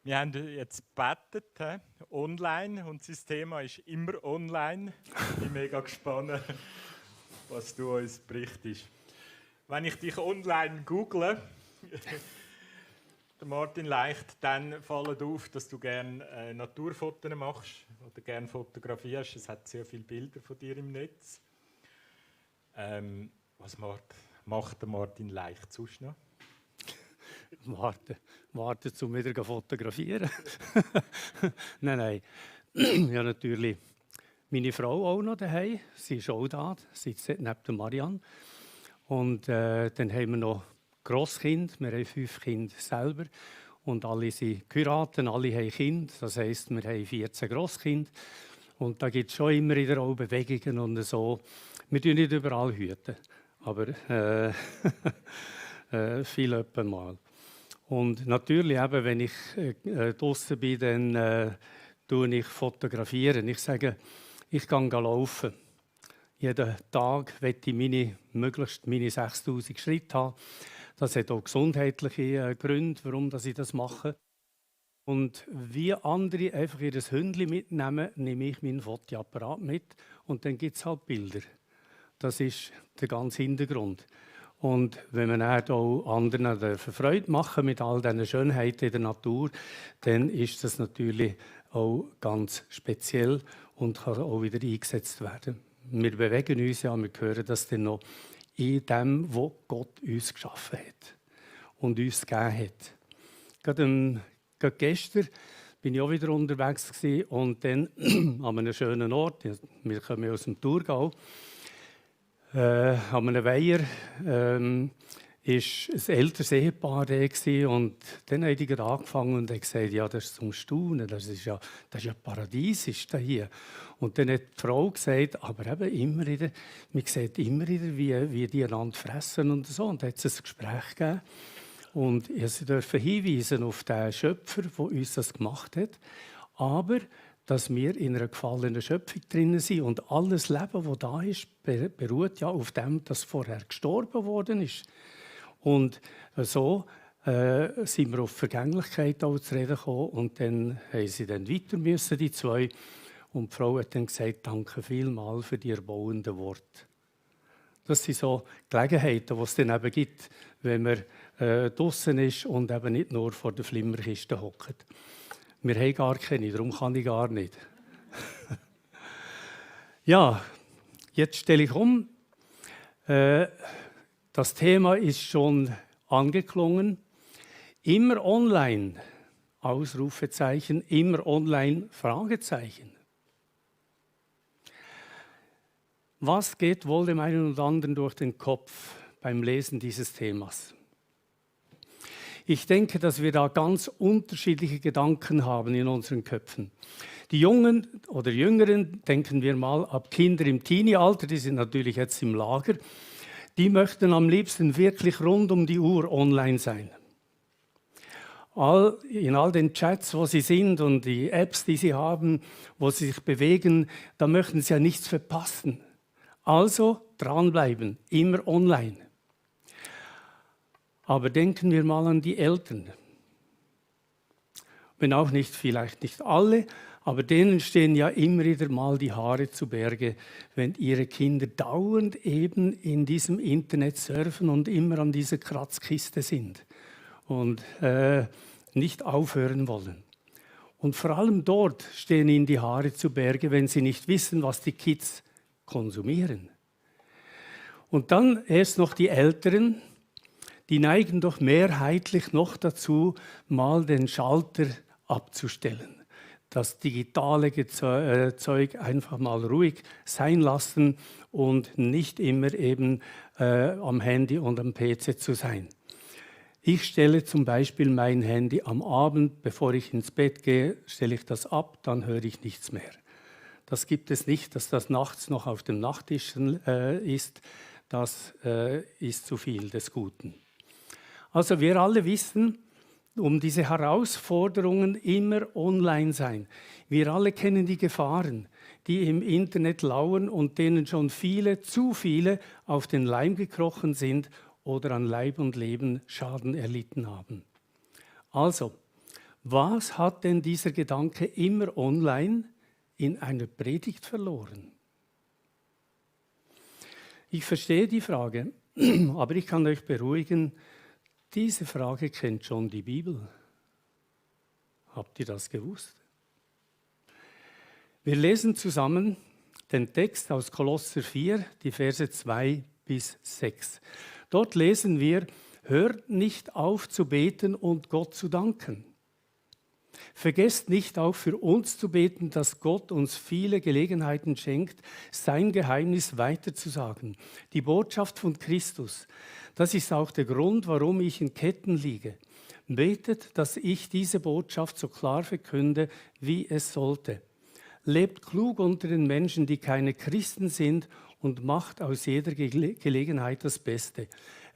Wir haben jetzt gebetet, online, und das Thema ist immer online. Ich bin mega gespannt, was du uns berichtest. Wenn ich dich online google, der Martin Leicht, dann fällt auf, dass du gerne Naturfotos machst oder gerne fotografierst. Es hat sehr viele Bilder von dir im Netz. Was macht der Martin Leicht sonst noch? Warten zum wieder fotografieren. Nein. Ja, natürlich meine Frau auch noch daheim. Sie ist auch da, sitzt neben der Marianne. Und dann haben wir noch Grosskind. Wir haben 5 Kinder selber. Und alle sind geheiratet, alle haben Kinder. Das heisst, wir haben 14 Grosskinder. Und da gibt es schon immer wieder auch Bewegungen und so. Wir tun nicht überall hüten, aber viel öppe mal. Und natürlich, eben, wenn ich draußen bin, dann tue ich fotografieren. Ich sage, ich gehe laufen. Jeden Tag möchte ich möglichst meine 6000 Schritte haben. Das hat auch gesundheitliche Gründe, warum ich das mache. Und wie andere einfach ihr Hündchen mitnehmen, nehme ich meinen Fotoapparat mit und dann gibt es halt Bilder. Das ist der ganze Hintergrund. Und wenn man auch anderen Freude machen mit all diesen Schönheiten in der Natur, dann ist das natürlich auch ganz speziell und kann auch wieder eingesetzt werden. Wir bewegen uns ja, wir hören das dann noch in dem, was Gott uns geschaffen hat und uns gegeben hat. Gerade gestern bin ich auch wieder unterwegs gewesen und dann an einem schönen Ort, wir kommen aus dem Thurgau, an einem Weiher war ein älteres Ehepaar da und dann haben die gerade angefangen und haben gesagt, ja, das ist zum Staunen, das ist ja Paradies ist da hier. Und dann hat die Frau gesagt, aber eben immer wieder, man sieht immer wieder, wie die einander fressen und so. Und da hat es ein Gespräch gegeben. Und ich durfte hinweisen auf den Schöpfer, der uns das gemacht hat. Aber dass wir in einer gefallenen Schöpfung drin sind und alles Leben, das da ist, beruht ja auf dem, das vorher gestorben worden ist. Und so sind wir auf Vergänglichkeit auch zu reden gekommen und dann haben sie dann weiter müssen, die zwei. Und die Frau hat dann gesagt, danke vielmals für die erbauenden Worte. Das sind so Gelegenheiten, die es dann eben gibt, wenn man draussen ist und eben nicht nur vor der Flimmerkiste hockt. Wir haben gar keine, darum kann ich gar nicht. Ja, jetzt stelle ich um. Das Thema ist schon angeklungen. Immer online, Ausrufezeichen, immer online, Fragezeichen. Was geht wohl dem einen oder anderen durch den Kopf beim Lesen dieses Themas? Ich denke, dass wir da ganz unterschiedliche Gedanken haben in unseren Köpfen. Die Jungen oder Jüngeren, denken wir mal, ab Kinder im Teenie-Alter, die sind natürlich jetzt im Lager, die möchten am liebsten wirklich rund um die Uhr online sein. In all den Chats, wo sie sind und die Apps, die sie haben, wo sie sich bewegen, da möchten sie ja nichts verpassen. Also dranbleiben, immer online. Aber denken wir mal an die Eltern. Wenn auch nicht, vielleicht nicht alle, aber denen stehen ja immer wieder mal die Haare zu Berge, wenn ihre Kinder dauernd eben in diesem Internet surfen und immer an dieser Kratzkiste sind und nicht aufhören wollen. Und vor allem dort stehen ihnen die Haare zu Berge, wenn sie nicht wissen, was die Kids konsumieren. Und dann erst noch die Älteren, die neigen doch mehrheitlich noch dazu, mal den Schalter abzustellen. Das digitale Zeug einfach mal ruhig sein lassen und nicht immer eben am Handy und am PC zu sein. Ich stelle zum Beispiel mein Handy am Abend, bevor ich ins Bett gehe, stelle ich das ab, dann höre ich nichts mehr. Das gibt es nicht, dass das nachts noch auf dem Nachttisch ist. Das ist zu viel des Guten. Also wir alle wissen um diese Herausforderungen immer online sein. Wir alle kennen die Gefahren, die im Internet lauern und denen schon viele, zu viele auf den Leim gekrochen sind oder an Leib und Leben Schaden erlitten haben. Also, Was hat denn dieser Gedanke immer online in einer Predigt verloren? Ich verstehe die Frage, aber ich kann euch beruhigen, diese Frage kennt schon die Bibel. Habt ihr das gewusst? Wir lesen zusammen den Text aus Kolosser 4, die Verse 2 bis 6. Dort lesen wir, hört nicht auf zu beten und Gott zu danken. Vergesst nicht auch für uns zu beten, dass Gott uns viele Gelegenheiten schenkt, sein Geheimnis weiterzusagen. Die Botschaft von Christus. Das ist auch der Grund, warum ich in Ketten liege. Betet, dass ich diese Botschaft so klar verkünde, wie es sollte. Lebt klug unter den Menschen, die keine Christen sind, und macht aus jeder Gelegenheit das Beste.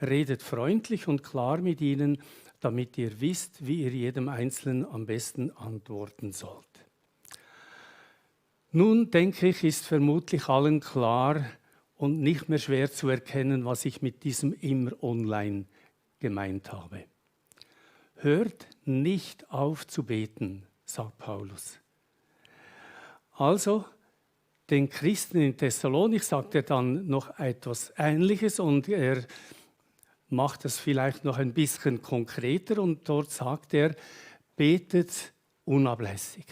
Redet freundlich und klar mit ihnen, damit ihr wisst, wie ihr jedem Einzelnen am besten antworten sollt. Nun, denke ich, ist vermutlich allen klar und nicht mehr schwer zu erkennen, was ich mit diesem immer online gemeint habe. Hört nicht auf zu beten, sagt Paulus. Also, den Christen in Thessalonik sagt er dann noch etwas Ähnliches und er macht es vielleicht noch ein bisschen konkreter und dort sagt er, betet unablässig.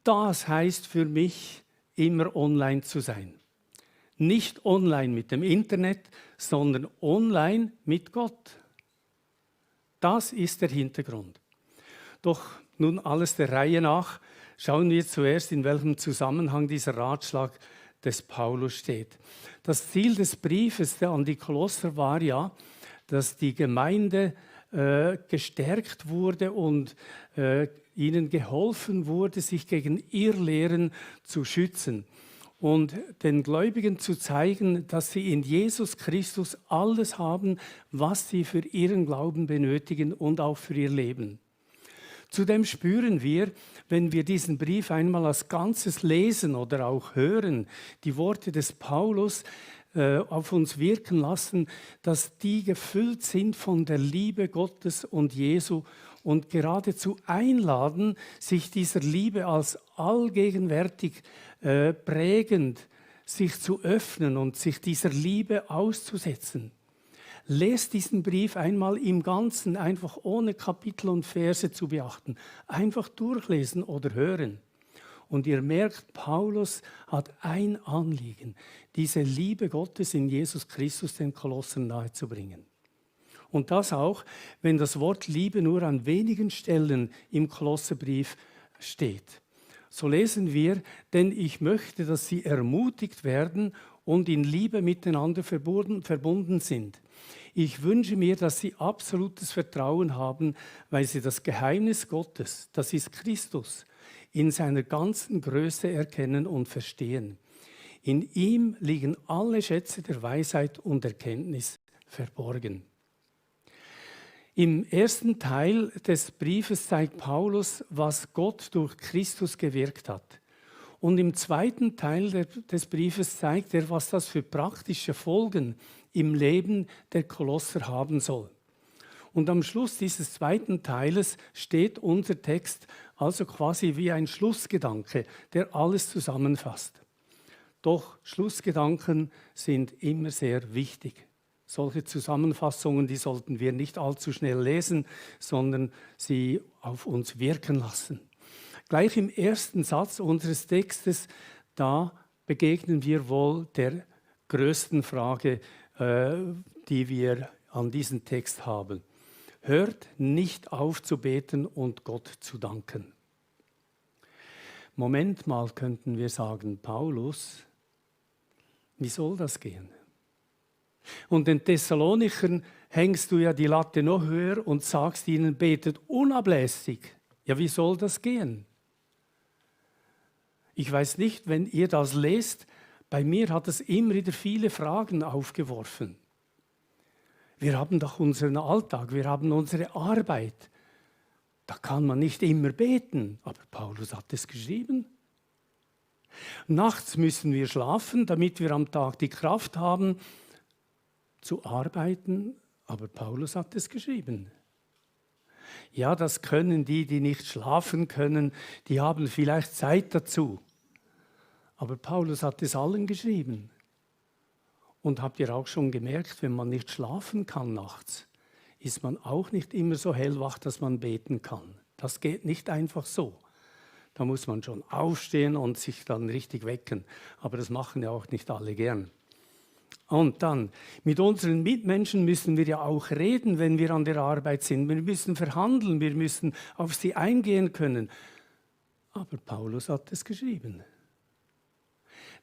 Das heißt für mich, immer online zu sein. Nicht online mit dem Internet, sondern online mit Gott. Das ist der Hintergrund. Doch nun alles der Reihe nach, schauen wir zuerst, in welchem Zusammenhang dieser Ratschlag des Paulus steht. Das Ziel des Briefes an die Kolosser war ja, dass die Gemeinde gestärkt wurde und ihnen geholfen wurde, sich gegen Irrlehren zu schützen und den Gläubigen zu zeigen, dass sie in Jesus Christus alles haben, was sie für ihren Glauben benötigen und auch für ihr Leben. Zudem spüren wir, wenn wir diesen Brief einmal als Ganzes lesen oder auch hören, die Worte des Paulus auf uns wirken lassen, dass die gefüllt sind von der Liebe Gottes und Jesu und geradezu einladen, sich dieser Liebe als allgegenwärtig prägend, sich zu öffnen und sich dieser Liebe auszusetzen. Lest diesen Brief einmal im Ganzen, einfach ohne Kapitel und Verse zu beachten. Einfach durchlesen oder hören. Und ihr merkt, Paulus hat ein Anliegen, diese Liebe Gottes in Jesus Christus den Kolossern nahezubringen. Und das auch, wenn das Wort Liebe nur an wenigen Stellen im Kolosserbrief steht. So lesen wir, denn ich möchte, dass sie ermutigt werden und in Liebe miteinander verbunden sind. Ich wünsche mir, dass sie absolutes Vertrauen haben, weil sie das Geheimnis Gottes, das ist Christus, in seiner ganzen Größe erkennen und verstehen. In ihm liegen alle Schätze der Weisheit und Erkenntnis verborgen. Im ersten Teil des Briefes zeigt Paulus, was Gott durch Christus gewirkt hat. Und im zweiten Teil des Briefes zeigt er, was das für praktische Folgen im Leben der Kolosser haben soll. Und am Schluss dieses zweiten Teiles steht unser Text also quasi wie ein Schlussgedanke, der alles zusammenfasst. Doch Schlussgedanken sind immer sehr wichtig. Solche Zusammenfassungen, die sollten wir nicht allzu schnell lesen, sondern sie auf uns wirken lassen. Gleich im ersten Satz unseres Textes, da begegnen wir wohl der größten Frage, die wir an diesen Text haben. Hört nicht auf zu beten und Gott zu danken. Moment mal, könnten wir sagen, Paulus, wie soll das gehen? Und den Thessalonichern hängst du ja die Latte noch höher und sagst ihnen, betet unablässig. Ja, wie soll das gehen? Ich weiß nicht, wenn ihr das lest, bei mir hat es immer wieder viele Fragen aufgeworfen. Wir haben doch unseren Alltag, wir haben unsere Arbeit. Da kann man nicht immer beten, aber Paulus hat es geschrieben. Nachts müssen wir schlafen, damit wir am Tag die Kraft haben, zu arbeiten, aber Paulus hat es geschrieben. Ja, das können die, die nicht schlafen können, die haben vielleicht Zeit dazu. Aber Paulus hat es allen geschrieben. Und habt ihr auch schon gemerkt, wenn man nicht schlafen kann nachts, ist man auch nicht immer so hellwach, dass man beten kann. Das geht nicht einfach so. Da muss man schon aufstehen und sich dann richtig wecken. Aber das machen ja auch nicht alle gern. Und dann, mit unseren Mitmenschen müssen wir ja auch reden, wenn wir an der Arbeit sind. Wir müssen verhandeln, wir müssen auf sie eingehen können. Aber Paulus hat es geschrieben.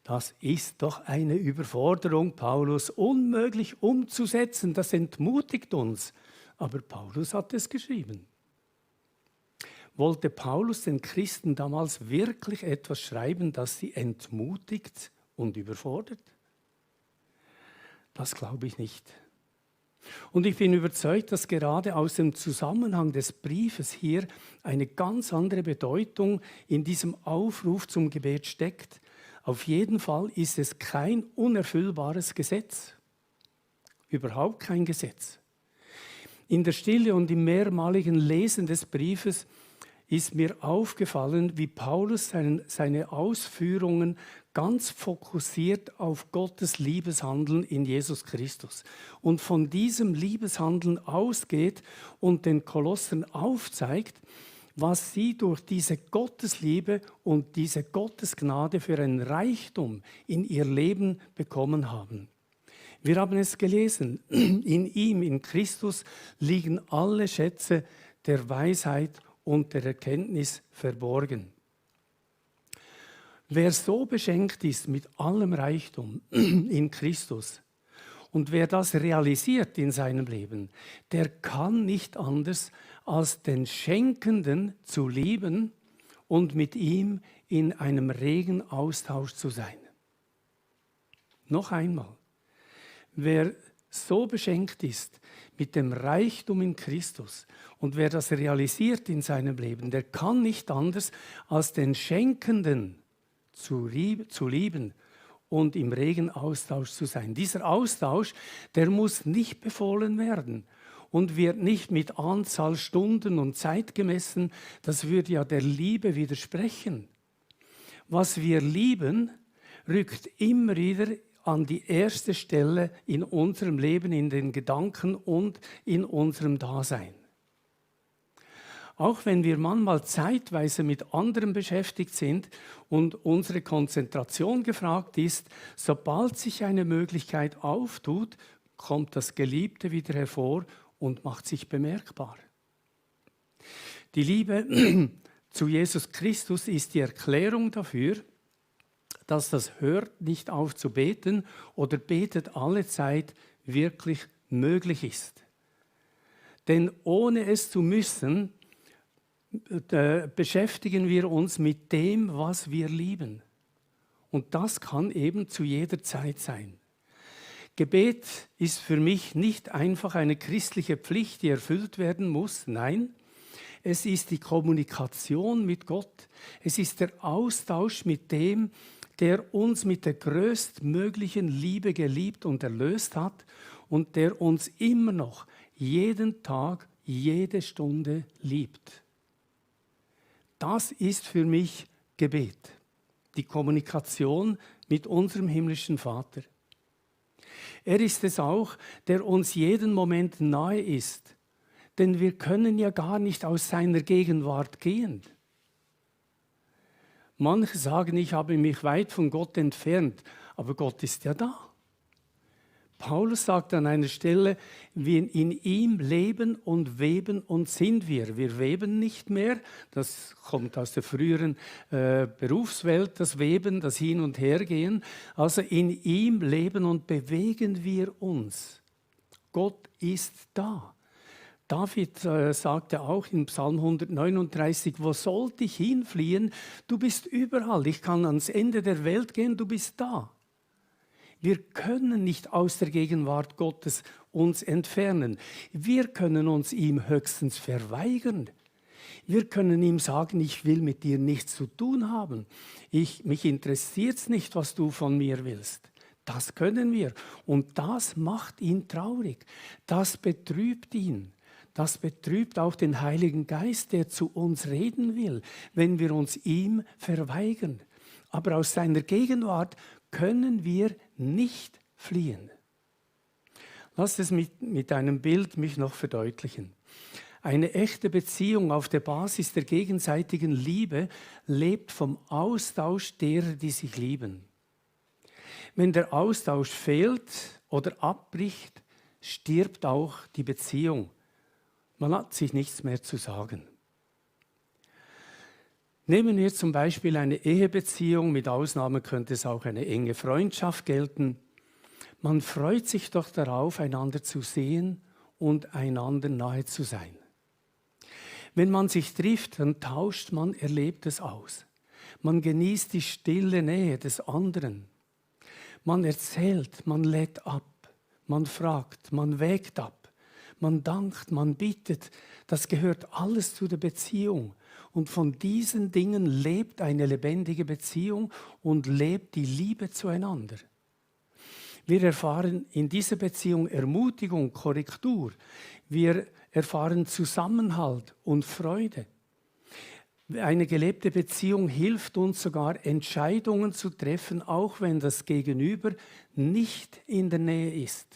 Das ist doch eine Überforderung, Paulus, unmöglich umzusetzen. Das entmutigt uns. Aber Paulus hat es geschrieben. Wollte Paulus den Christen damals wirklich etwas schreiben, das sie entmutigt und überfordert? Das glaube ich nicht. Und ich bin überzeugt, dass gerade aus dem Zusammenhang des Briefes hier eine ganz andere Bedeutung in diesem Aufruf zum Gebet steckt. Auf jeden Fall ist es kein unerfüllbares Gesetz. Überhaupt kein Gesetz. In der Stille und im mehrmaligen Lesen des Briefes ist mir aufgefallen, wie Paulus seine Ausführungen ganz fokussiert auf Gottes Liebeshandeln in Jesus Christus und von diesem Liebeshandeln ausgeht und den Kolossern aufzeigt, was sie durch diese Gottesliebe und diese Gottesgnade für ein Reichtum in ihr Leben bekommen haben. Wir haben es gelesen, in ihm, in Christus, liegen alle Schätze der Weisheit und der Erkenntnis verborgen. Wer so beschenkt ist mit allem Reichtum in Christus und wer das realisiert in seinem Leben, der kann nicht anders als den Schenkenden zu lieben und mit ihm in einem regen Austausch zu sein. Noch einmal, wer so beschenkt ist mit dem Reichtum in Christus und wer das realisiert in seinem Leben, der kann nicht anders als den Schenkenden zu lieben und im regen Austausch zu sein. Dieser Austausch, der muss nicht befohlen werden und wird nicht mit Anzahl Stunden und Zeit gemessen. Das würde ja der Liebe widersprechen. Was wir lieben, rückt immer wieder an die erste Stelle in unserem Leben, in den Gedanken und in unserem Dasein. Auch wenn wir manchmal zeitweise mit anderem beschäftigt sind und unsere Konzentration gefragt ist, sobald sich eine Möglichkeit auftut, kommt das Geliebte wieder hervor und macht sich bemerkbar. Die Liebe zu Jesus Christus ist die Erklärung dafür, dass das Hört nicht auf zu beten oder betet alle Zeit wirklich möglich ist. Denn ohne es zu müssen, beschäftigen wir uns mit dem, was wir lieben. Und das kann eben zu jeder Zeit sein. Gebet ist für mich nicht einfach eine christliche Pflicht, die erfüllt werden muss. Nein, es ist die Kommunikation mit Gott. Es ist der Austausch mit dem, der uns mit der größtmöglichen Liebe geliebt und erlöst hat und der uns immer noch jeden Tag, jede Stunde liebt. Das ist für mich Gebet, die Kommunikation mit unserem himmlischen Vater. Er ist es auch, der uns jeden Moment nahe ist, denn wir können ja gar nicht aus seiner Gegenwart gehen. Manche sagen, ich habe mich weit von Gott entfernt, aber Gott ist ja da. Paulus sagt an einer Stelle, in ihm leben und weben und sind wir. Wir weben nicht mehr, das kommt aus der früheren Berufswelt, das Weben, das Hin- und Hergehen. Also in ihm leben und bewegen wir uns. Gott ist da. David sagte auch in Psalm 139, wo sollte ich hinfliehen? Du bist überall, ich kann ans Ende der Welt gehen, du bist da. Wir können nicht aus der Gegenwart Gottes uns entfernen. Wir können uns ihm höchstens verweigern. Wir können ihm sagen, ich will mit dir nichts zu tun haben. Mich interessiert es nicht, was du von mir willst. Das können wir. Und das macht ihn traurig. Das betrübt ihn. das betrübt auch den Heiligen Geist, der zu uns reden will, wenn wir uns ihm verweigern. Aber aus seiner Gegenwart können wir nicht fliehen. Lass es mit einem Bild mich noch verdeutlichen. Eine echte Beziehung auf der Basis der gegenseitigen Liebe lebt vom Austausch derer, die sich lieben. Wenn der Austausch fehlt oder abbricht, stirbt auch die Beziehung. Man hat sich nichts mehr zu sagen. Nehmen wir zum Beispiel eine Ehebeziehung, mit Ausnahme könnte es auch eine enge Freundschaft gelten. Man freut sich doch darauf, einander zu sehen und einander nahe zu sein. Wenn man sich trifft, dann tauscht man Erlebtes aus. Man genießt die stille Nähe des anderen. Man erzählt, man lädt ab, man fragt, man wägt ab, man dankt, man bittet. Das gehört alles zu der Beziehung. Und von diesen Dingen lebt eine lebendige Beziehung und lebt die Liebe zueinander. Wir erfahren in dieser Beziehung Ermutigung, Korrektur. Wir erfahren Zusammenhalt und Freude. Eine gelebte Beziehung hilft uns sogar, Entscheidungen zu treffen, auch wenn das Gegenüber nicht in der Nähe ist.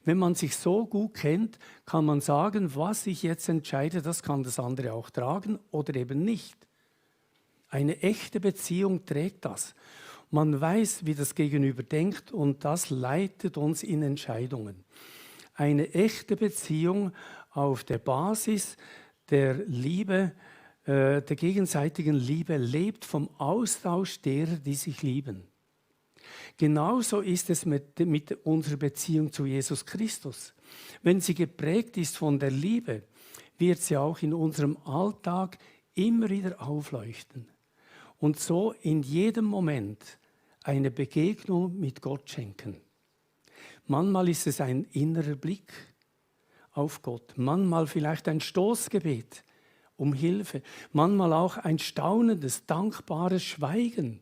Wenn man sich so gut kennt, kann man sagen, was ich jetzt entscheide, das kann das andere auch tragen oder eben nicht. Eine echte Beziehung trägt das. Man weiß, wie das Gegenüber denkt und das leitet uns in Entscheidungen. Eine echte Beziehung auf der Basis der Liebe, der gegenseitigen Liebe, lebt vom Austausch derer, die sich lieben. Genauso ist es mit unserer Beziehung zu Jesus Christus. Wenn sie geprägt ist von der Liebe, wird sie auch in unserem Alltag immer wieder aufleuchten und so in jedem Moment eine Begegnung mit Gott schenken. Manchmal ist es ein innerer Blick auf Gott, manchmal vielleicht ein Stoßgebet um Hilfe, manchmal auch ein staunendes, dankbares Schweigen.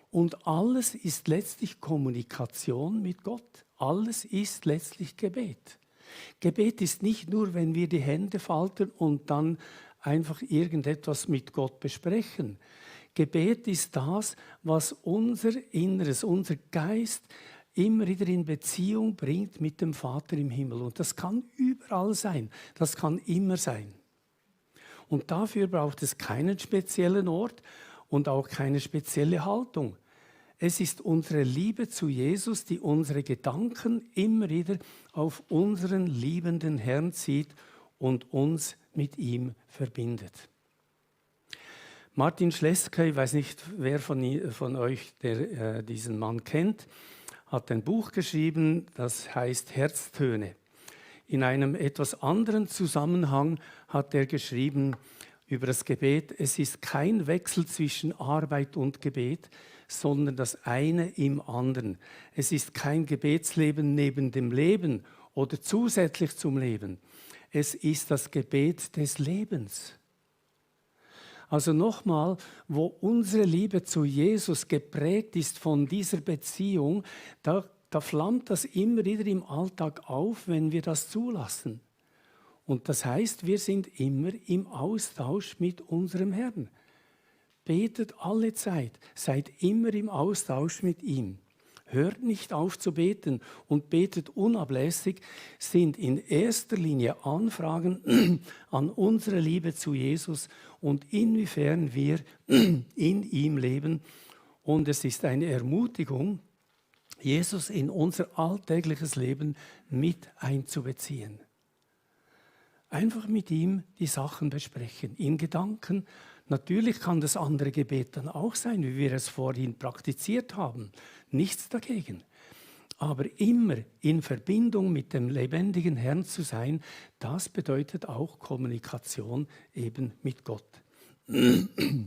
Und alles ist letztlich Kommunikation mit Gott. Alles ist letztlich Gebet. Gebet ist nicht nur, wenn wir die Hände falten und dann einfach irgendetwas mit Gott besprechen. Gebet ist das, was unser Inneres, unser Geist immer wieder in Beziehung bringt mit dem Vater im Himmel. Und das kann überall sein. Das kann immer sein. Und dafür braucht es keinen speziellen Ort und auch keine spezielle Haltung. Es ist unsere Liebe zu Jesus, die unsere Gedanken immer wieder auf unseren liebenden Herrn zieht und uns mit ihm verbindet. Martin Schleske, ich weiß nicht, wer von euch diesen Mann kennt, hat ein Buch geschrieben, das heißt Herztöne. In einem etwas anderen Zusammenhang hat er geschrieben über das Gebet: Es ist kein Wechsel zwischen Arbeit und Gebet, sondern das eine im anderen. Es ist kein Gebetsleben neben dem Leben oder zusätzlich zum Leben. Es ist das Gebet des Lebens. Also nochmal, wo unsere Liebe zu Jesus geprägt ist von dieser Beziehung, da flammt das immer wieder im Alltag auf, wenn wir das zulassen. Und das heißt, wir sind immer im Austausch mit unserem Herrn. Betet alle Zeit, seid immer im Austausch mit ihm. Hört nicht auf zu beten und betet unablässig, sind in erster Linie Anfragen an unsere Liebe zu Jesus und inwiefern wir in ihm leben. Und es ist eine Ermutigung, Jesus in unser alltägliches Leben mit einzubeziehen. Einfach mit ihm die Sachen besprechen, in Gedanken. Natürlich kann das andere Gebet dann auch sein, wie wir es vorhin praktiziert haben. Nichts dagegen. Aber immer in Verbindung mit dem lebendigen Herrn zu sein, das bedeutet auch Kommunikation eben mit Gott. Den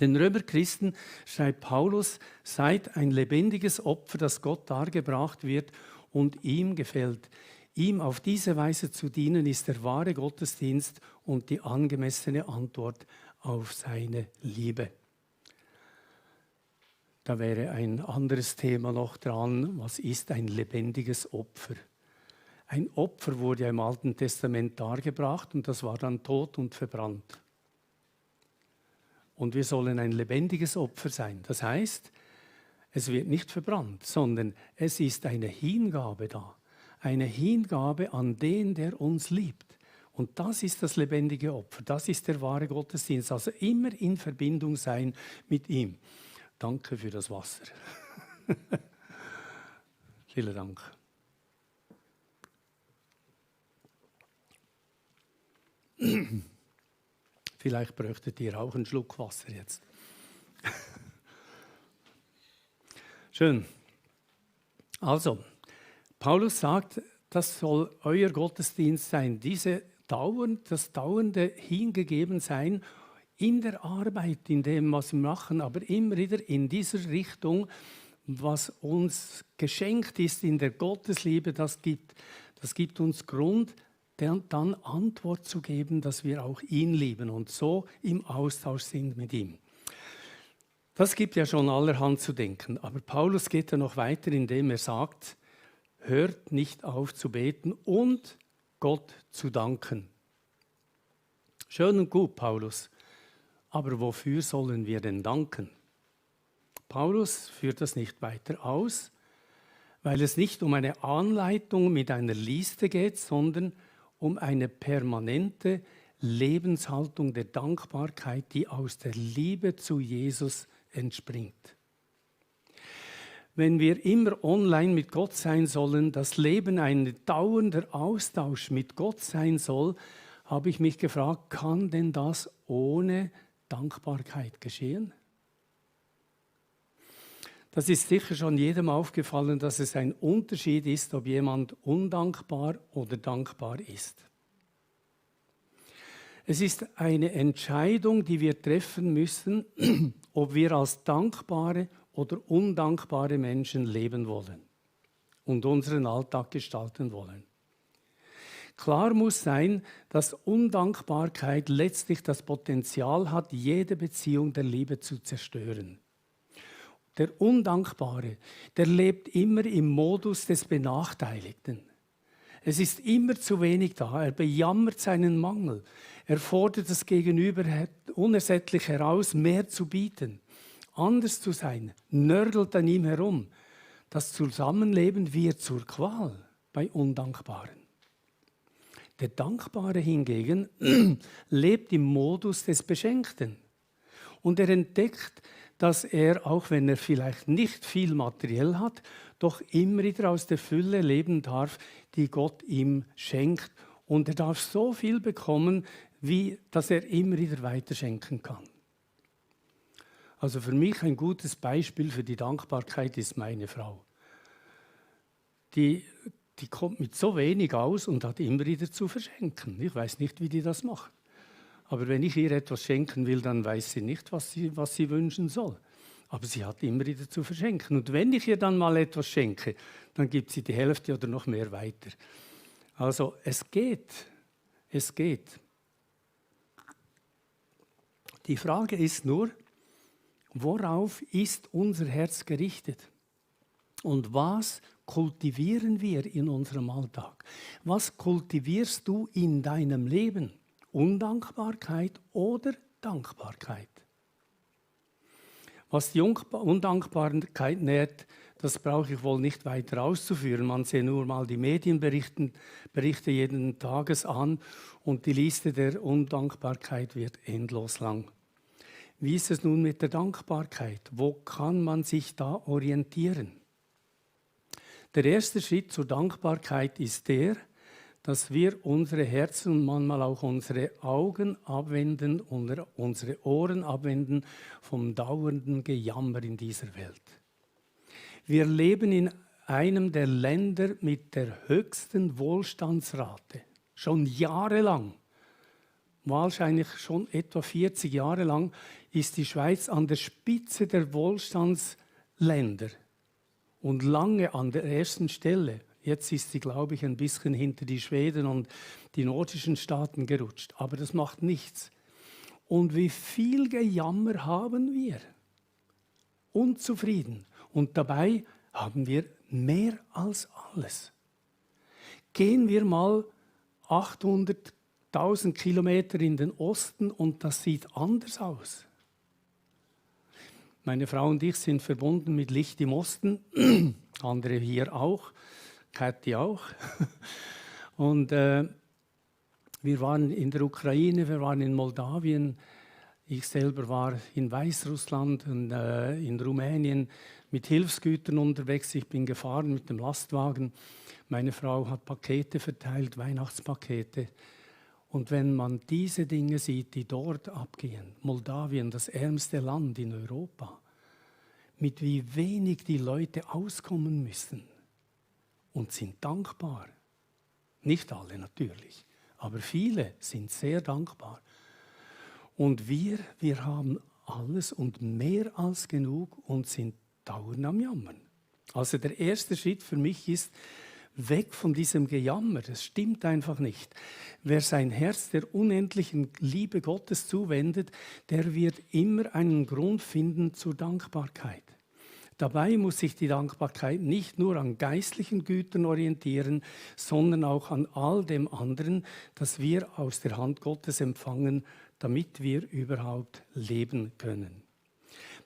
Römerchristen schreibt Paulus: Seid ein lebendiges Opfer, das Gott dargebracht wird und ihm gefällt. Ihm auf diese Weise zu dienen, ist der wahre Gottesdienst und die angemessene Antwort auf seine Liebe. Da wäre ein anderes Thema noch dran. Was ist ein lebendiges Opfer? Ein Opfer wurde im Alten Testament dargebracht und das war dann tot und verbrannt. Und wir sollen ein lebendiges Opfer sein. Das heißt, es wird nicht verbrannt, sondern es ist eine Hingabe da. Eine Hingabe an den, der uns liebt. Und das ist das lebendige Opfer. Das ist der wahre Gottesdienst. Also immer in Verbindung sein mit ihm. Danke für das Wasser. Vielen Dank. Vielleicht bräuchtet ihr auch einen Schluck Wasser jetzt. Schön. Also, Paulus sagt, das soll euer Gottesdienst sein. Das dauernde Hingegebensein in der Arbeit, in dem, was wir machen, aber immer wieder in dieser Richtung, was uns geschenkt ist in der Gottesliebe, das gibt uns Grund, dann Antwort zu geben, dass wir auch ihn lieben und so im Austausch sind mit ihm. Das gibt ja schon allerhand zu denken, aber Paulus geht ja noch weiter, indem er sagt, hört nicht auf zu beten und Gott zu danken. Schön und gut, Paulus, aber wofür sollen wir denn danken? Paulus führt das nicht weiter aus, weil es nicht um eine Anleitung mit einer Liste geht, sondern um eine permanente Lebenshaltung der Dankbarkeit, die aus der Liebe zu Jesus entspringt. Wenn wir immer online mit Gott sein sollen, das Leben ein dauernder Austausch mit Gott sein soll, habe ich mich gefragt, kann denn das ohne Dankbarkeit geschehen? Das ist sicher schon jedem aufgefallen, dass es ein Unterschied ist, ob jemand undankbar oder dankbar ist. Es ist eine Entscheidung, die wir treffen müssen, ob wir als dankbare oder undankbare Menschen leben wollen und unseren Alltag gestalten wollen. Klar muss sein, dass Undankbarkeit letztlich das Potenzial hat, jede Beziehung der Liebe zu zerstören. Der Undankbare, der lebt immer im Modus des Benachteiligten. Es ist immer zu wenig da. Er bejammert seinen Mangel. Er fordert das Gegenüber unersättlich heraus, mehr zu bieten, anders zu sein, nörgelt an ihm herum. Das Zusammenleben wird zur Qual bei Undankbaren. Der Dankbare hingegen lebt im Modus des Beschenkten. Und er entdeckt, dass er, auch wenn er vielleicht nicht viel materiell hat, doch immer wieder aus der Fülle leben darf, die Gott ihm schenkt. Und er darf so viel bekommen, wie dass er immer wieder weiterschenken kann. Also für mich ein gutes Beispiel für die Dankbarkeit ist meine Frau. Die kommt mit so wenig aus und hat immer wieder zu verschenken. Ich weiß nicht, wie die das macht. Aber wenn ich ihr etwas schenken will, dann weiß sie nicht, was sie wünschen soll. Aber sie hat immer wieder zu verschenken. Und wenn ich ihr dann mal etwas schenke, dann gibt sie die Hälfte oder noch mehr weiter. Also es geht. Es geht. Die Frage ist nur, worauf ist unser Herz gerichtet? Und was kultivieren wir in unserem Alltag? Was kultivierst du in deinem Leben? Undankbarkeit oder Dankbarkeit? Was die Undankbarkeit nährt, das brauche ich wohl nicht weiter auszuführen. Man sehe nur mal die Medienberichte jeden Tages an und die Liste der Undankbarkeit wird endlos lang. Wie ist es nun mit der Dankbarkeit? Wo kann man sich da orientieren? Der erste Schritt zur Dankbarkeit ist der, dass wir unsere Herzen und manchmal auch unsere Augen abwenden und unsere Ohren abwenden vom dauernden Gejammer in dieser Welt. Wir leben in einem der Länder mit der höchsten Wohlstandsrate, schon jahrelang. Wahrscheinlich schon etwa 40 Jahre lang ist die Schweiz an der Spitze der Wohlstandsländer und lange an der ersten Stelle. Jetzt ist sie, glaube ich, ein bisschen hinter die Schweden und die nordischen Staaten gerutscht. Aber das macht nichts. Und wie viel Gejammer haben wir? Unzufrieden. Und dabei haben wir mehr als alles. Gehen wir mal 800.000 Kilometer in den Osten und das sieht anders aus. Meine Frau und ich sind verbunden mit Licht im Osten, andere hier auch, Kathi auch. Und wir waren in der Ukraine, wir waren in Moldawien, ich selber war in Weißrussland und in Rumänien mit Hilfsgütern unterwegs. Ich bin gefahren mit dem Lastwagen. Meine Frau hat Pakete verteilt, Weihnachtspakete. Und wenn man diese Dinge sieht, die dort abgehen, Moldawien, das ärmste Land in Europa, mit wie wenig die Leute auskommen müssen und sind dankbar. Nicht alle natürlich, aber viele sind sehr dankbar. Und wir haben alles und mehr als genug und sind dauernd am Jammern. Also der erste Schritt für mich ist, weg von diesem Gejammer. Das stimmt einfach nicht. Wer sein Herz der unendlichen Liebe Gottes zuwendet, der wird immer einen Grund finden zur Dankbarkeit. Dabei muss sich die Dankbarkeit nicht nur an geistlichen Gütern orientieren, sondern auch an all dem anderen, das wir aus der Hand Gottes empfangen, damit wir überhaupt leben können.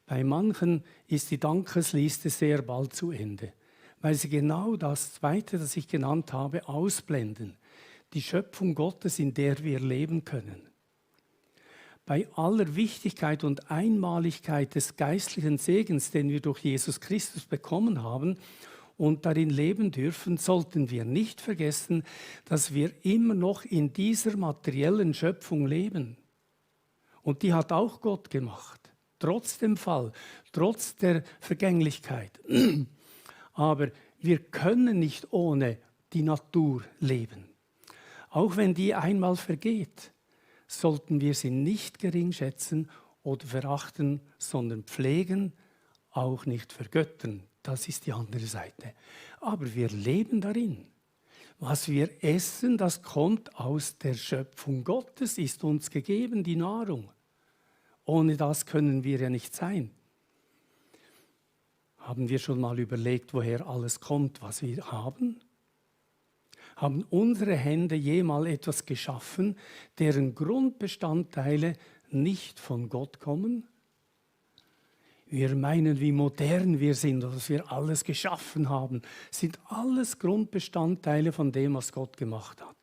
Bei manchen ist die Dankesliste sehr bald zu Ende, weil sie genau das Zweite, das ich genannt habe, ausblenden. Die Schöpfung Gottes, in der wir leben können. Bei aller Wichtigkeit und Einmaligkeit des geistlichen Segens, den wir durch Jesus Christus bekommen haben und darin leben dürfen, sollten wir nicht vergessen, dass wir immer noch in dieser materiellen Schöpfung leben. Und die hat auch Gott gemacht, trotz dem Fall, trotz der Vergänglichkeit. Aber wir können nicht ohne die Natur leben. Auch wenn die einmal vergeht, sollten wir sie nicht gering schätzen oder verachten, sondern pflegen, auch nicht vergöttern. Das ist die andere Seite. Aber wir leben darin. Was wir essen, das kommt aus der Schöpfung Gottes, ist uns gegeben, die Nahrung. Ohne das können wir ja nicht sein. Haben wir schon mal überlegt, woher alles kommt, was wir haben? Haben unsere Hände jemals etwas geschaffen, deren Grundbestandteile nicht von Gott kommen? Wir meinen, wie modern wir sind, dass wir alles geschaffen haben, sind alles Grundbestandteile von dem, was Gott gemacht hat.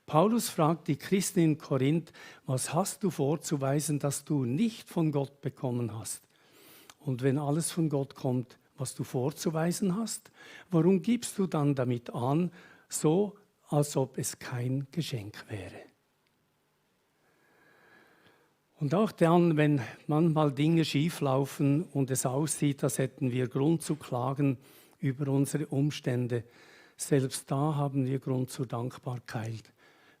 Paulus fragt die Christen in Korinth, was hast du vorzuweisen, das du nicht von Gott bekommen hast? Und wenn alles von Gott kommt, was du vorzuweisen hast, warum gibst du dann damit an, so als ob es kein Geschenk wäre? Und auch dann, wenn manchmal Dinge schieflaufen und es aussieht, als hätten wir Grund zu klagen über unsere Umstände, selbst da haben wir Grund zur Dankbarkeit,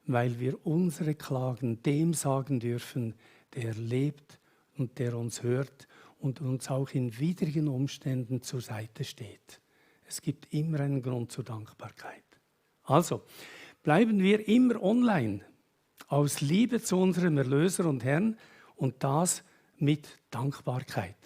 weil wir unsere Klagen dem sagen dürfen, der lebt und der uns hört und uns auch in widrigen Umständen zur Seite steht. Es gibt immer einen Grund zur Dankbarkeit. Also, bleiben wir immer online, aus Liebe zu unserem Erlöser und Herrn und das mit Dankbarkeit.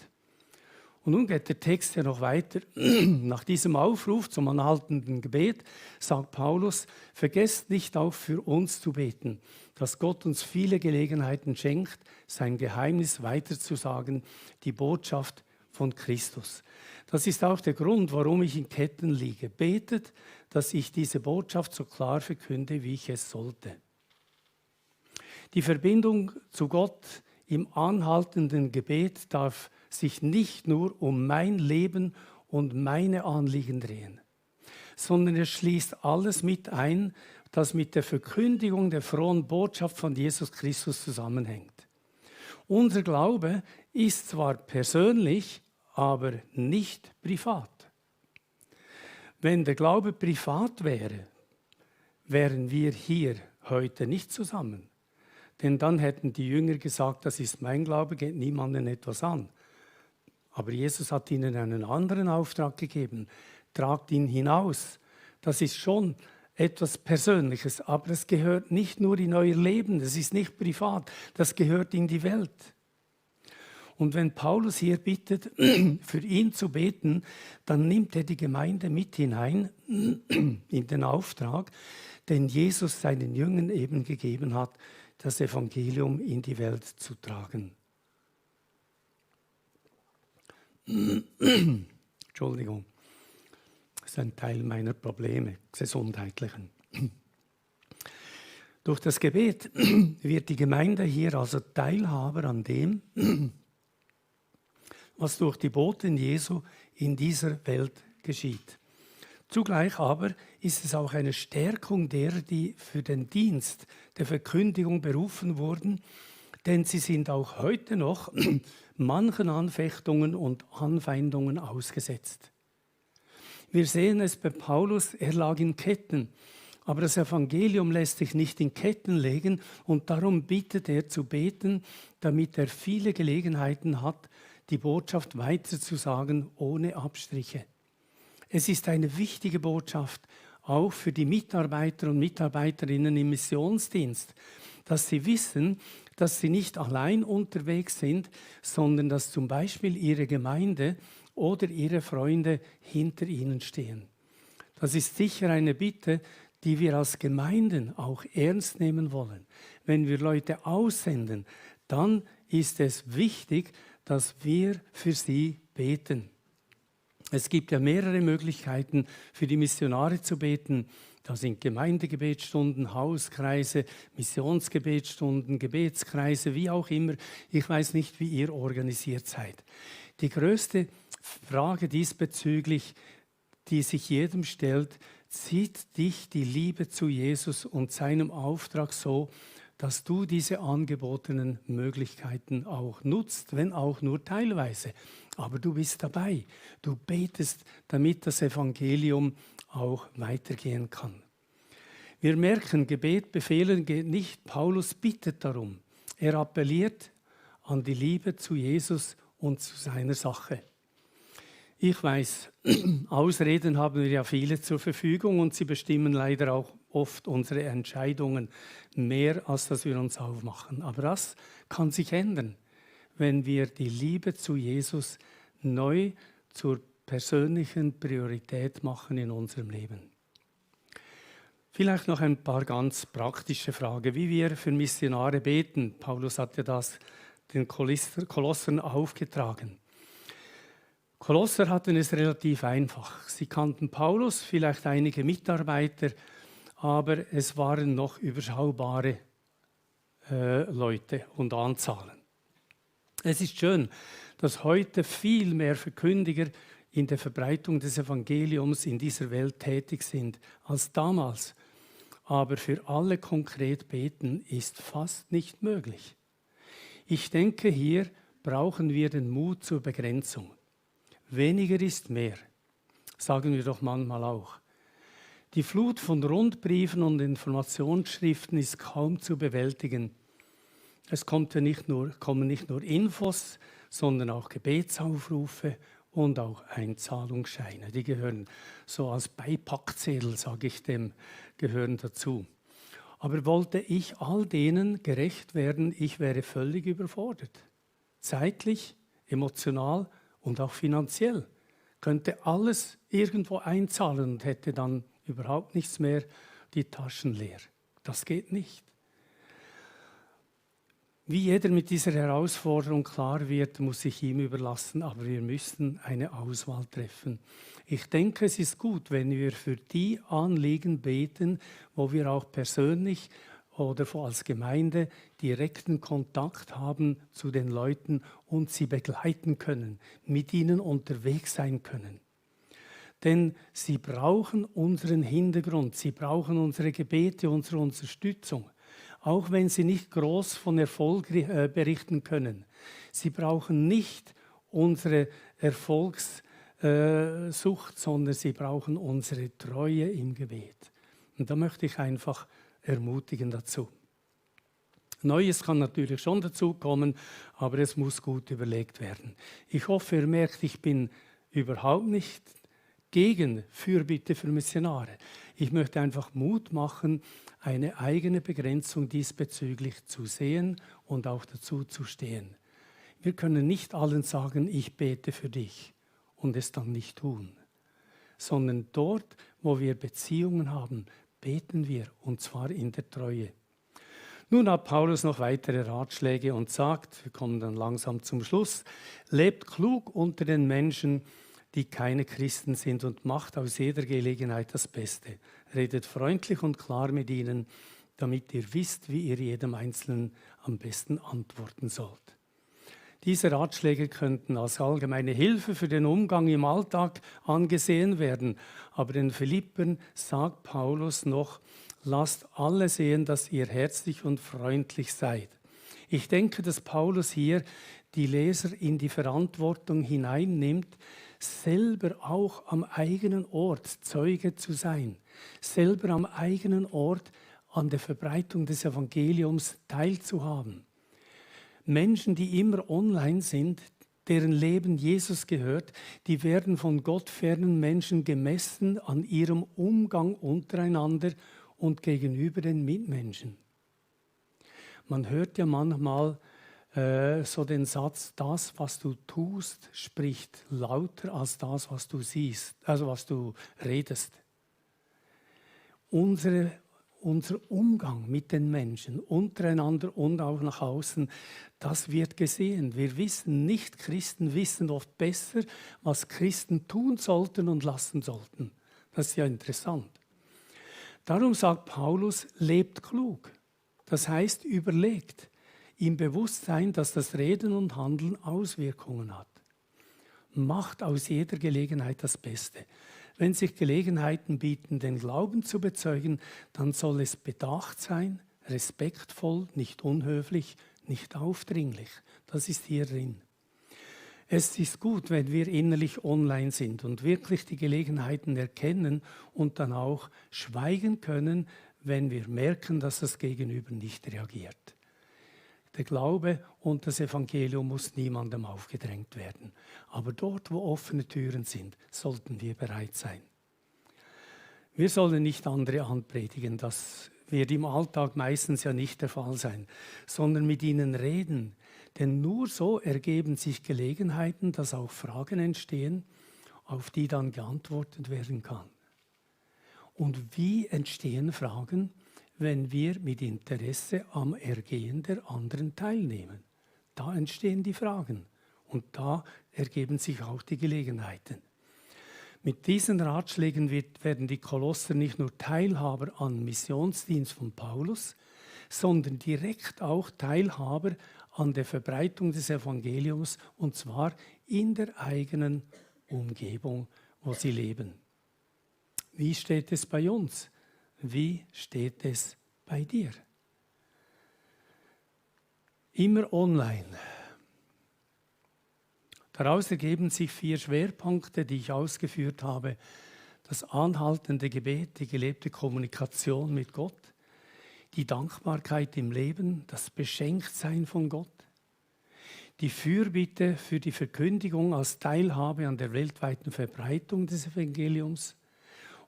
Und nun geht der Text ja noch weiter. Nach diesem Aufruf zum anhaltenden Gebet sagt Paulus, vergesst nicht auch für uns zu beten, dass Gott uns viele Gelegenheiten schenkt, sein Geheimnis weiterzusagen, die Botschaft von Christus. Das ist auch der Grund, warum ich in Ketten liege. Betet, dass ich diese Botschaft so klar verkünde, wie ich es sollte. Die Verbindung zu Gott im anhaltenden Gebet darf sich nicht nur um mein Leben und meine Anliegen drehen, sondern es schließt alles mit ein, das mit der Verkündigung der frohen Botschaft von Jesus Christus zusammenhängt. Unser Glaube ist zwar persönlich, aber nicht privat. Wenn der Glaube privat wäre, wären wir hier heute nicht zusammen. Denn dann hätten die Jünger gesagt, das ist mein Glaube, geht niemandem etwas an. Aber Jesus hat ihnen einen anderen Auftrag gegeben. Tragt ihn hinaus. Das ist schon etwas Persönliches, aber es gehört nicht nur in euer Leben, das ist nicht privat, das gehört in die Welt. Und wenn Paulus hier bittet, für ihn zu beten, dann nimmt er die Gemeinde mit hinein in den Auftrag, den Jesus seinen Jüngern eben gegeben hat, das Evangelium in die Welt zu tragen. Entschuldigung, das ist ein Teil meiner Probleme, gesundheitlichen. Durch das Gebet wird die Gemeinde hier also Teilhaber an dem, was durch die Boten Jesu in dieser Welt geschieht. Zugleich aber ist es auch eine Stärkung derer, die für den Dienst der Verkündigung berufen wurden, denn sie sind auch heute noch manchen Anfechtungen und Anfeindungen ausgesetzt. Wir sehen es bei Paulus, er lag in Ketten, aber das Evangelium lässt sich nicht in Ketten legen und darum bittet er zu beten, damit er viele Gelegenheiten hat, die Botschaft weiterzusagen ohne Abstriche. Es ist eine wichtige Botschaft, auch für die Mitarbeiter und Mitarbeiterinnen im Missionsdienst, dass sie wissen, dass sie nicht allein unterwegs sind, sondern dass zum Beispiel ihre Gemeinde oder ihre Freunde hinter ihnen stehen. Das ist sicher eine Bitte, die wir als Gemeinden auch ernst nehmen wollen. Wenn wir Leute aussenden, dann ist es wichtig, dass wir für sie beten. Es gibt ja mehrere Möglichkeiten für die Missionare zu beten. Da sind Gemeindegebetsstunden, Hauskreise, Missionsgebetsstunden, Gebetskreise, wie auch immer. Ich weiß nicht, wie ihr organisiert seid. Die größte Frage diesbezüglich, die sich jedem stellt, zieht dich die Liebe zu Jesus und seinem Auftrag so, dass du diese angebotenen Möglichkeiten auch nutzt, wenn auch nur teilweise. Aber du bist dabei. Du betest, damit das Evangelium auch weitergehen kann. Wir merken, Gebet befehlen geht nicht. Paulus bittet darum. Er appelliert an die Liebe zu Jesus und zu seiner Sache. Ich weiß, Ausreden haben wir ja viele zur Verfügung und sie bestimmen leider auch oft unsere Entscheidungen mehr, als dass wir uns aufmachen. Aber das kann sich ändern, wenn wir die Liebe zu Jesus neu zur persönlichen Priorität machen in unserem Leben. Vielleicht noch ein paar ganz praktische Fragen, wie wir für Missionare beten. Paulus hat ja das den Kolossern aufgetragen. Kolosser hatten es relativ einfach. Sie kannten Paulus, vielleicht einige Mitarbeiter, aber es waren noch überschaubare Leute und Anzahlen. Es ist schön, dass heute viel mehr Verkündiger in der Verbreitung des Evangeliums in dieser Welt tätig sind als damals. Aber für alle konkret beten ist fast nicht möglich. Ich denke, hier brauchen wir den Mut zur Begrenzung. Weniger ist mehr, sagen wir doch manchmal auch. Die Flut von Rundbriefen und Informationsschriften ist kaum zu bewältigen. Es kommen nicht nur Infos, sondern auch Gebetsaufrufe und auch Einzahlungsscheine. Die gehören so als Beipackzettel, sage ich dem, gehören dazu. Aber wollte ich all denen gerecht werden, ich wäre völlig überfordert. Zeitlich, emotional und auch finanziell. Könnte alles irgendwo einzahlen und hätte dann überhaupt nichts mehr, die Taschen leer. Das geht nicht. Wie jeder mit dieser Herausforderung klar wird, muss ich ihm überlassen, aber wir müssen eine Auswahl treffen. Ich denke, es ist gut, wenn wir für die Anliegen beten, wo wir auch persönlich oder als Gemeinde direkten Kontakt haben zu den Leuten und sie begleiten können, mit ihnen unterwegs sein können. Denn sie brauchen unseren Hintergrund, sie brauchen unsere Gebete, unsere Unterstützung. Auch wenn sie nicht groß von Erfolg berichten können. Sie brauchen nicht unsere Erfolgssucht, sondern sie brauchen unsere Treue im Gebet. Und da möchte ich einfach ermutigen dazu. Neues kann natürlich schon dazukommen, aber es muss gut überlegt werden. Ich hoffe, ihr merkt, ich bin überhaupt nicht gegen Fürbitte für Missionare. Ich möchte einfach Mut machen, eine eigene Begrenzung diesbezüglich zu sehen und auch dazu zu stehen. Wir können nicht allen sagen, ich bete für dich und es dann nicht tun, sondern dort, wo wir Beziehungen haben, beten wir, und zwar in der Treue. Nun hat Paulus noch weitere Ratschläge und sagt, wir kommen dann langsam zum Schluss, lebt klug unter den Menschen, die keine Christen sind, und macht aus jeder Gelegenheit das Beste. Redet freundlich und klar mit ihnen, damit ihr wisst, wie ihr jedem Einzelnen am besten antworten sollt. Diese Ratschläge könnten als allgemeine Hilfe für den Umgang im Alltag angesehen werden. Aber den Philippern sagt Paulus noch, lasst alle sehen, dass ihr herzlich und freundlich seid. Ich denke, dass Paulus hier die Leser in die Verantwortung hineinnimmt, selber auch am eigenen Ort Zeuge zu sein, selber am eigenen Ort an der Verbreitung des Evangeliums teilzuhaben. Menschen, die immer online sind, deren Leben Jesus gehört, die werden von gottfernen Menschen gemessen an ihrem Umgang untereinander und gegenüber den Mitmenschen. Man hört ja manchmal so den Satz, das, was du tust, spricht lauter als das, was du siehst, also was du redest. Unser Umgang mit den Menschen, untereinander und auch nach außen, das wird gesehen. Wir wissen nicht, Christen wissen oft besser, was Christen tun sollten und lassen sollten. Das ist ja interessant. Darum sagt Paulus, lebt klug. Das heißt, überlegt, im Bewusstsein, dass das Reden und Handeln Auswirkungen hat. Macht aus jeder Gelegenheit das Beste. Wenn sich Gelegenheiten bieten, den Glauben zu bezeugen, dann soll es bedacht sein, respektvoll, nicht unhöflich, nicht aufdringlich. Das ist hier drin. Es ist gut, wenn wir innerlich online sind und wirklich die Gelegenheiten erkennen und dann auch schweigen können, wenn wir merken, dass das Gegenüber nicht reagiert. Der Glaube und das Evangelium muss niemandem aufgedrängt werden. Aber dort, wo offene Türen sind, sollten wir bereit sein. Wir sollen nicht andere anpredigen, das wird im Alltag meistens ja nicht der Fall sein, sondern mit ihnen reden. Denn nur so ergeben sich Gelegenheiten, dass auch Fragen entstehen, auf die dann geantwortet werden kann. Und wie entstehen Fragen? Wenn wir mit Interesse am Ergehen der anderen teilnehmen. Da entstehen die Fragen und da ergeben sich auch die Gelegenheiten. Mit diesen Ratschlägen werden die Kolosser nicht nur Teilhaber am Missionsdienst von Paulus, sondern direkt auch Teilhaber an der Verbreitung des Evangeliums, und zwar in der eigenen Umgebung, wo sie leben. Wie steht es bei uns? Wie steht es bei dir? Immer online. Daraus ergeben sich 4 Schwerpunkte, die ich ausgeführt habe. Das anhaltende Gebet, die gelebte Kommunikation mit Gott, die Dankbarkeit im Leben, das Beschenktsein von Gott, die Fürbitte für die Verkündigung als Teilhabe an der weltweiten Verbreitung des Evangeliums,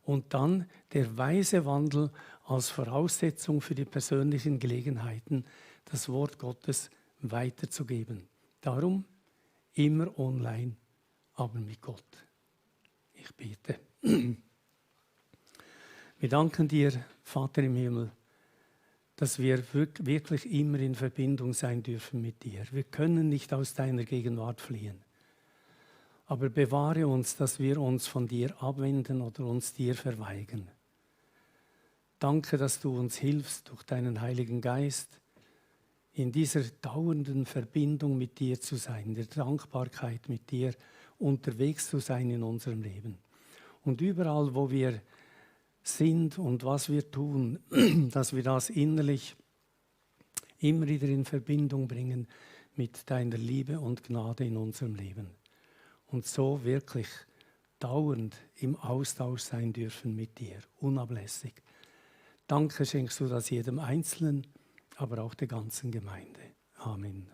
und dann der weise Wandel als Voraussetzung für die persönlichen Gelegenheiten, das Wort Gottes weiterzugeben. Darum immer online, aber mit Gott. Ich bete. Wir danken dir, Vater im Himmel, dass wir wirklich immer in Verbindung sein dürfen mit dir. Wir können nicht aus deiner Gegenwart fliehen. Aber bewahre uns, dass wir uns von dir abwenden oder uns dir verweigern. Danke, dass du uns hilfst durch deinen Heiligen Geist, in dieser dauernden Verbindung mit dir zu sein, der Dankbarkeit mit dir unterwegs zu sein in unserem Leben. Und überall, wo wir sind und was wir tun, dass wir das innerlich immer wieder in Verbindung bringen mit deiner Liebe und Gnade in unserem Leben. Und so wirklich dauernd im Austausch sein dürfen mit dir, unablässig. Danke schenkst du das jedem Einzelnen, aber auch der ganzen Gemeinde. Amen.